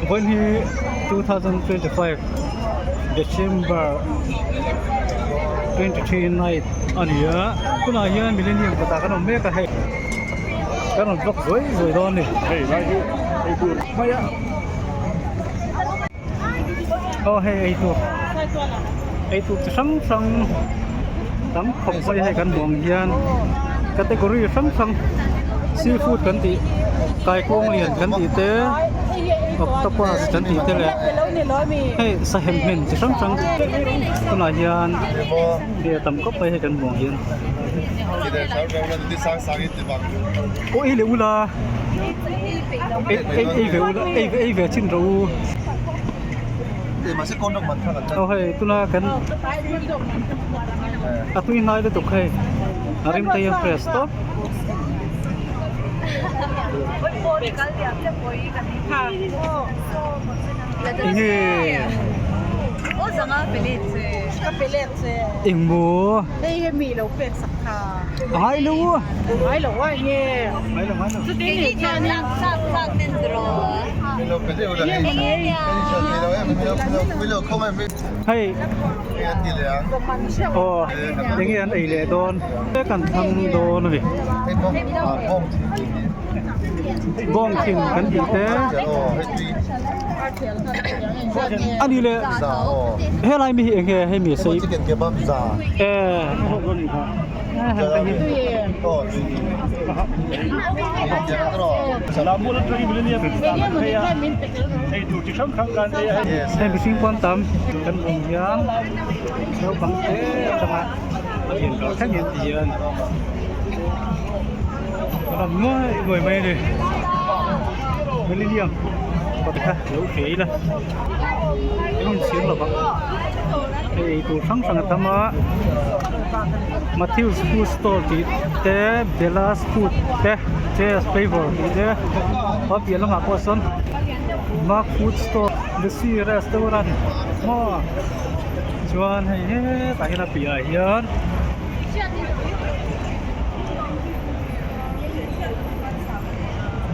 Vawiin hi 2025 December 23 night a ni a tunah hian millennium kawtah kan awm mek a hei kan rawn vlog zuai zuai dawn a ni. Aw hei eitur eitur chi hrang hrang tam khawp mai hei kan hmuh ang hian category hrang hrang seafood kan tih kaikuang lian kan tih te octopus kan tih te leh hei sahem hmin chi hrang hrang tunah hian hei a tam khawp mai hei kan hmuh ang hian. Aw ei leh ula. Ei ei ei ve ula ei ei ve chin rawh u. Aw hei tuna kan a tui hnai lutuk hei a rim te hian fresh tawp. Enge engmaw. A ngai lo a. Ngai lo a nge. Ngai lo ngai lo. Hei aw enge an ei leh dawn kan thlang dawn a ni. Bawng thin kan tih te a ni leh helai mi hi enge hei mi sei e Hei mihring pawn tam kan awm hian naupang te atanga a lian ber thleng hian ti hian a rawn nuai nuai mai a ni millennium kawt kha lo hria ila eng inchhir lovang hei eitur hrang hrang a tam a Matthews food stall tih te Bella's food te Jazz flavour tih te a piah lamah pawh sawn Mark food store Lucy restaurant maw chuan hei hetah hian a piahah hian.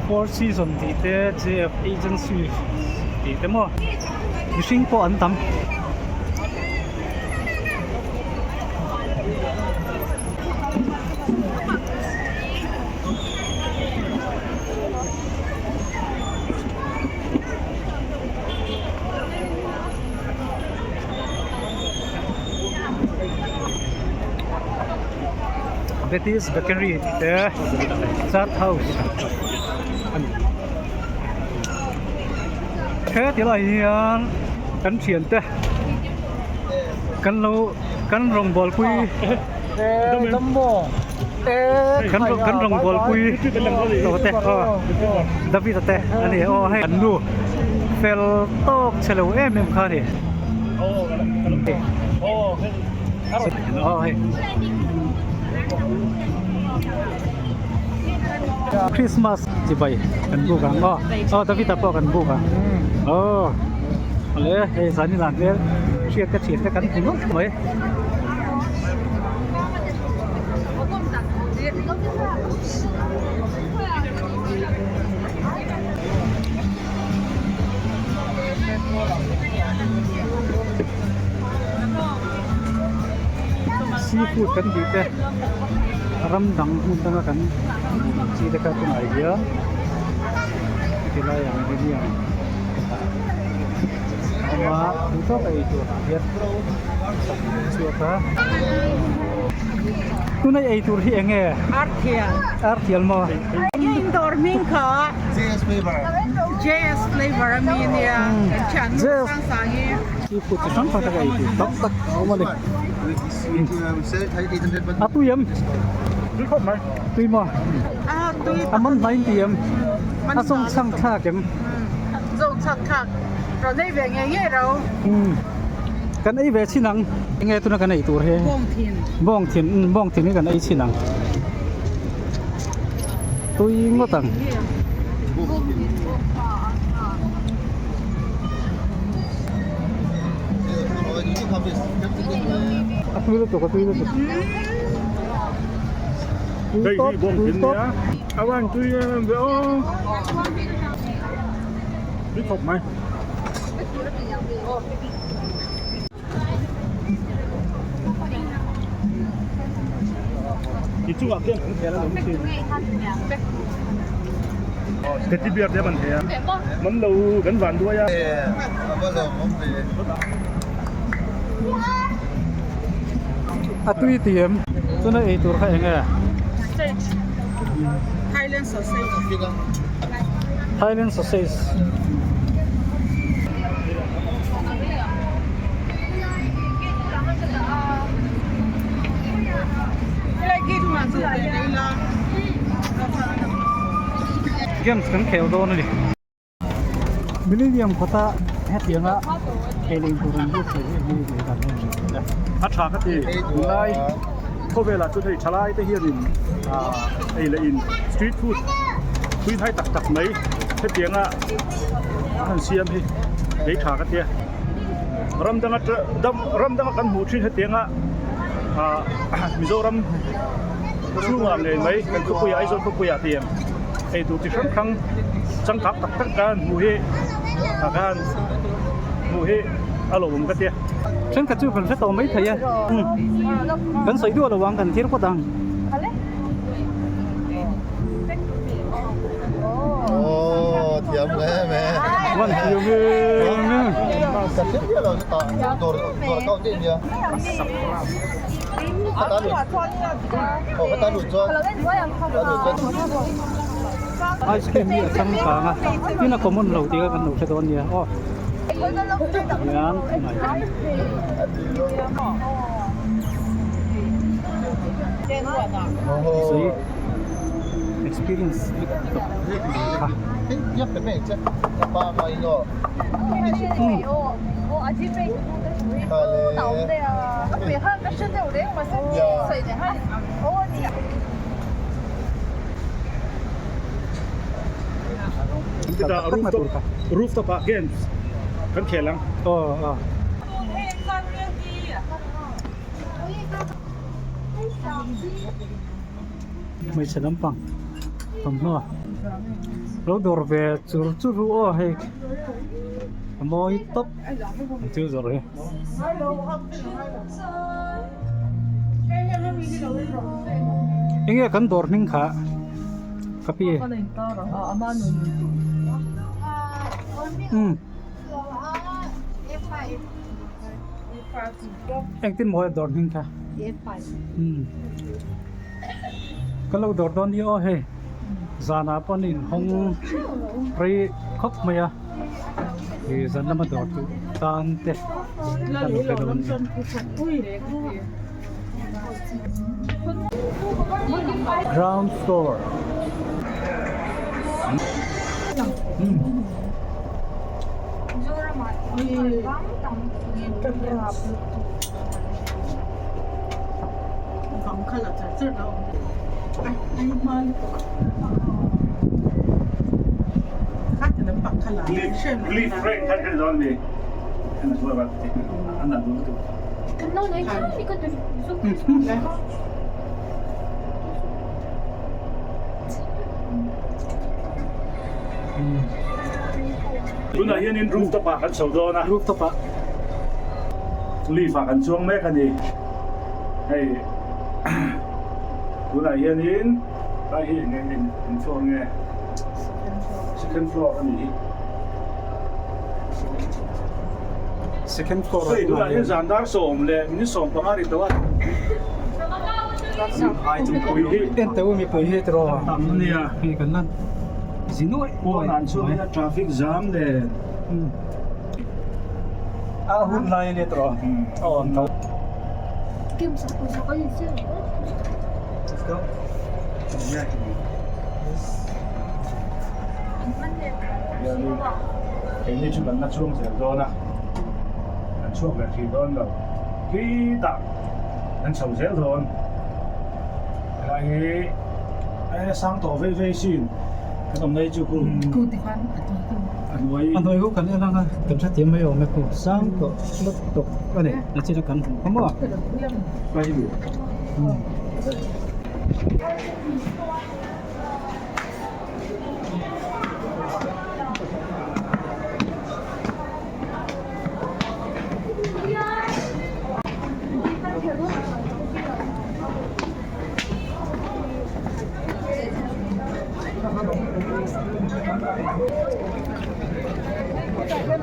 Four season tih te JF agency tih te maw mihring pawh an tam. Betty's Bakery tih te Chat House a ni. He ti lai hian kan thian te kan lo kan rawngbawl pui kan kan rawngbawl pui tawh te aw David a te a ni aw hei an nu fel tawk chhe lo em em kha a ni. Christmas chibai kan buk ang aw aw David-a pawh kan buk ang aw awle hei zan inah hmel hriat ka thian te kan hmu nawlh mai. Seafood kan tih te ram dang hmun danga kan hmuh ang chi te kha tunah hian heti lai ang hi nia a awm a duh tawk a ei tur ah hian chhuak a tuna ei tur hi eng nge Arthial Arthial maw Indoor hming kha JS Flavor JS Flavor a mi nia kan thian nu sang sang hi. Seafood chi hrang hrang te ka ei tur tam tak a awm a ni. A tui em? Tui khawp mai. Tui maw? A man hnai in ti em? A zawng chhang thlak em? Zawng chhang thlak. Rawn ei ve ngei ngei ro. Kan ei ve chin ang. Enge tuna kan ei tur hi? Bawng thin. Bawng thin, bawng thin hi kan ei chin ang. Tui ngawt ang. A tui lutuk, a tui lutuk. Tui Hei hi tawp, bawng tui thin tawp. nia. A van tui em em ve aw. Tui khawp mai. I chungah khian kan khel a lo thin. Teddy bear te a man thei a. Man lo kan van duai a. A tui ti em? Chuan a ei tur kha eng nge? Thailand sausage. Thailand sausage. Games kan khel dawn a ni. Millennium kawta hetianga khel in tur an buatsaih hi enge ni dan em ni? A tha ka ti. Tunlai khawvelah chuan hei thalai te hianin ei leh in street food tui hnai tak tak mai hetianga an han siam hi ei tha ka tia. Ram danga ram danga kan hmuh thin hetianga Mizoram chhungah ngei mai kan khawpuiah Aizawl khawpuiah tiang ei tur chi hrang hrang changkang tak tak khan hmuh hi ah khan hmuh hi a lo awm ka tia. Thenkhat chu kan hre tawh mai thei e kan sawi duah lo ang kan thlir phawt ang. Wan thiam em em. Ice cream hi a changkang a tin a common lo tih kha kan lo hre dawn nia aw hian mai. Experience kha. Chutah rooftop rooftop ah games kan khel ang. Aw aw. Hmeichhe lampang thawmhnaw lo dawr ve chur chur ru aw hei a mawi tawp ang thil zawrh hi. Enge kan dawr hming kha ka pi umm engtin maw dawr hming kha umm ka lo dawr dawn ni aw hei zanah pawh an inhawng rei khawp mai a. Ih zan lama dawr chu tan te a lo hre dawn a ni. Ground floor Tunah hianin rooftop ah kan chho dawn a. Rooftop ah. Lift ah kan chuang mek a ni. Hei tunah hianin lai hi eng eng eng floor nge second floor a ni hi. Second floor Hei tunah hian zan dar sawm leh minute 15 ri tawh a. Mipui hi En teuh mipui hi tiraw tam ania. Hei kan la zi nuaih nuaih Pawnah an chhuak hian traffic jam nen. A hun lai ania tiraw a awm tho. Let's go. Keini chu kan la chhuak zel dawn a, kan chhuak leh thei dawn lo. Khitah kan chho zel dawn. Helai hi a sang tawh vei vei sin kan awm lai chu khu a hnuai A hnuai khu kan en ang a, kan hrethiam mai awm e khu sang tawh lutuk a ni nachin a kan hmu kha maw. Tunah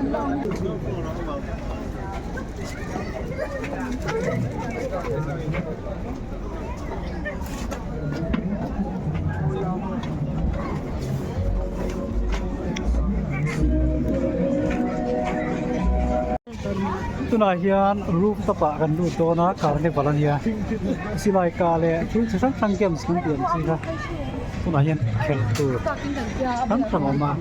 hian rooftop ah kan lut dawn a carnival a nia silai kah leh thil chi hrang hrang games kan tih ang chi kha tunah hian khelh tur hrang hrang a awm a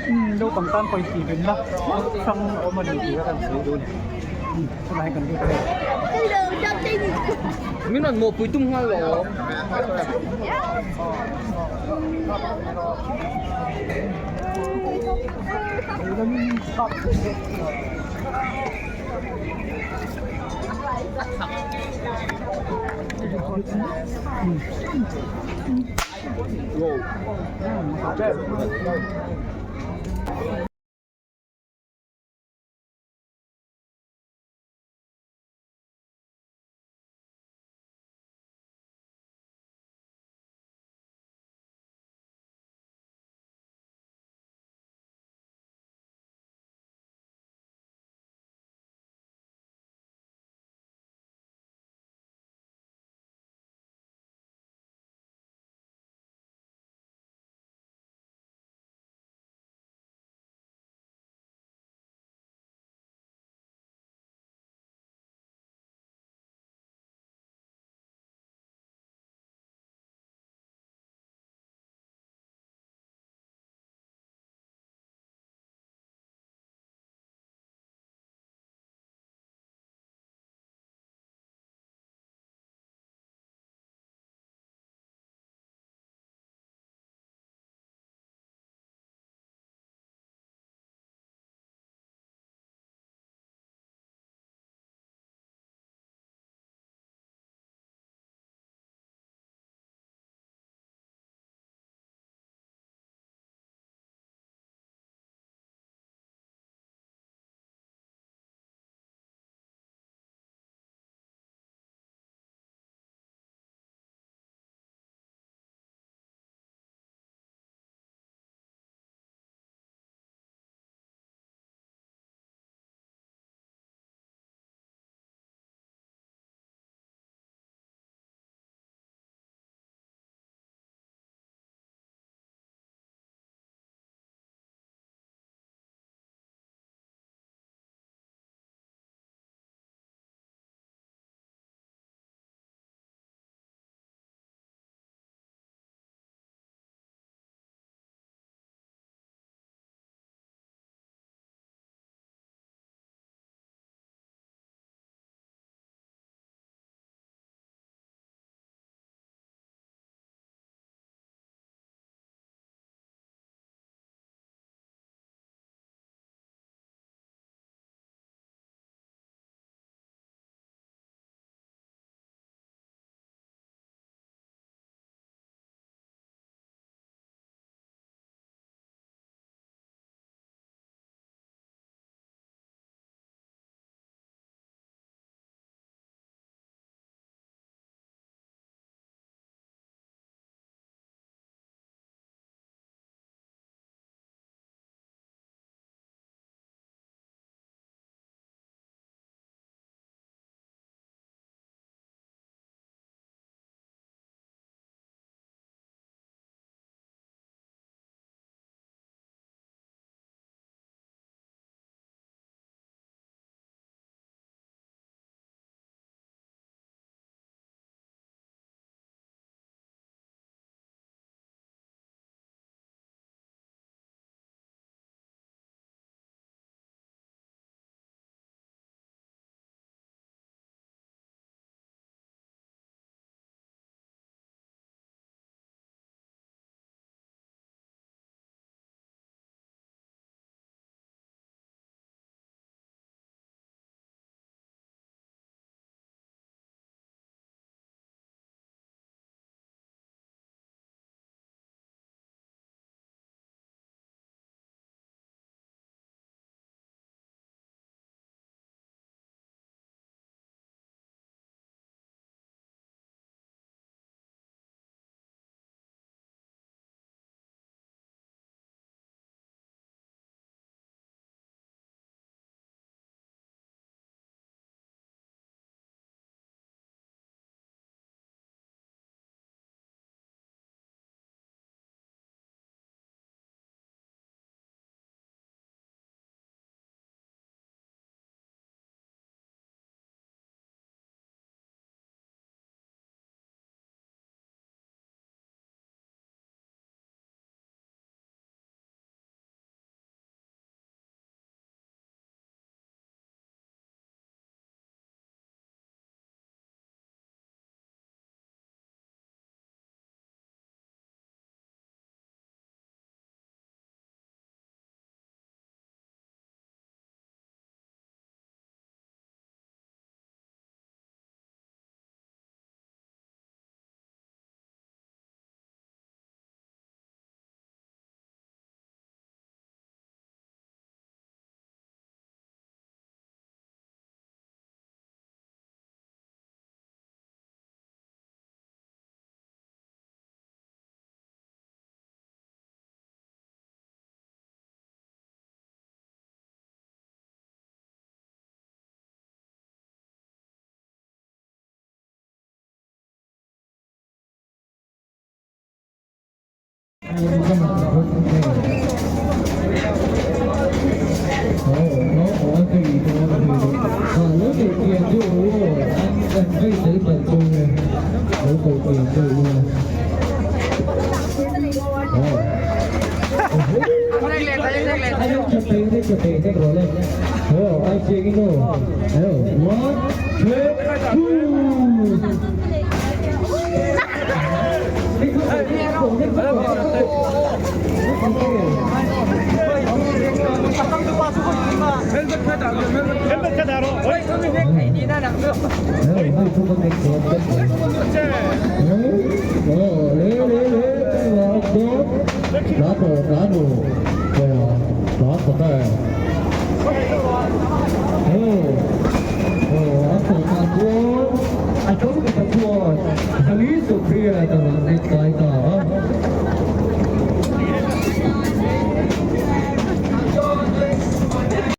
umm naupang tan pawh intih hlimna hrang hrang a awm a ni tih kha kan sawi duh a ni umm tunah hian kan lut phei Min rawn mawhpui tum nghal lo.